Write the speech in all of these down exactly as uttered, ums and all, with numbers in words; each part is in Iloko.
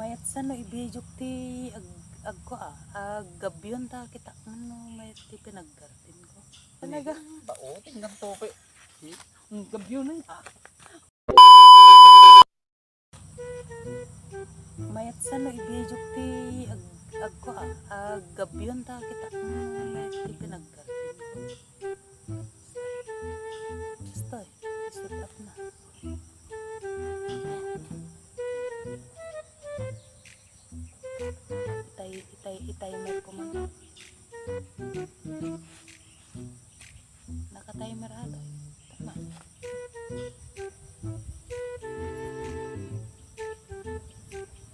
Mayat sa no i-video ti ag-, agko a, aggabion ta kita no mayat ti pinaggarden ko. Talaga. Bao, tingnan to, pe. Hmm, gabion na. Mayat sa no i-video ti ag-, agko a, aggabion ta kita no mayat ti pinaggarden ko. Basta, eh, set up na. Itay, itay, itay mo ko man. Naka-timer ata. Tama.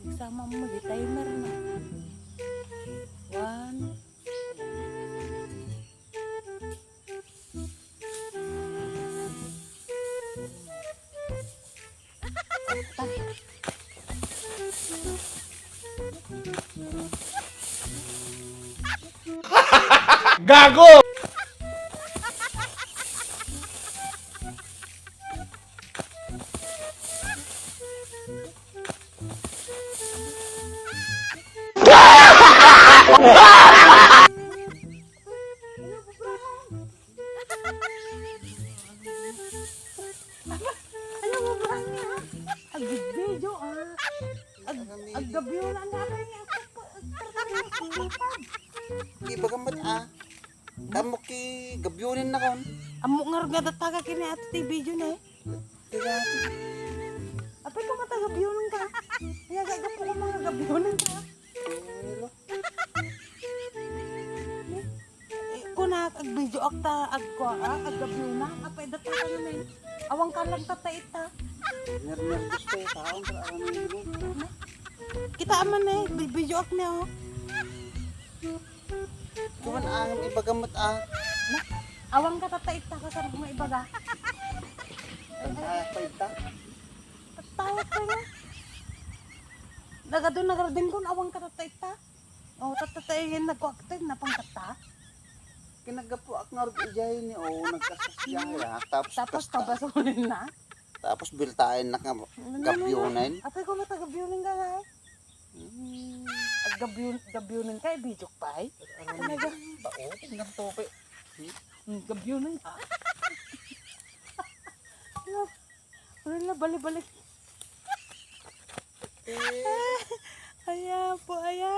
Nagsama mo di timer na. One. Gago! Ayaw mo ba niya? Ag-video, ah. Ag-, aggabion na nga, ay, ag-, ag-, ag-, ag-, Ibaga met, ah. Damo ki gabiunin na kon. Ammo nga rugad taga kini ato ti video na, eh. Tiga. Apay ko matagabiunin ka. Kaya gagapo ko mga gabiunin ka. Hello. Eh, kuna, ag-video ak ta, agkua, ah, aggabiuna, apay data ka naman. Awang ka lang tata ita. Nerner gusto, taon sa alam mo. Kita aman eh, bi-, video ak niya, oh. Kuman ang ibaga met, ah. Awang ka tata ita, kasarag mo ibaga. Ah, pa ita. Tawa ka na. Nagado nagarden kun awang ka tata ita. Oh, tata tayo yung nagkuaktin na pang tata. Kinagapuak nga rod ijay ni, oh, nagkasasya ya. Tapos, tapos kasta. Tabasunin na. Tapos biltain na nga gabyunin. Apay ko matagabyunin ka nga, eh. Hmm. Ag gabyun-, gabyunin ka, eh, bidyo pa, eh. Ano talaga? Ba, oh, tingnan to, pe. Hmm, gabyunin ka. Wala, balik-balik. Eh. Aya po, aya.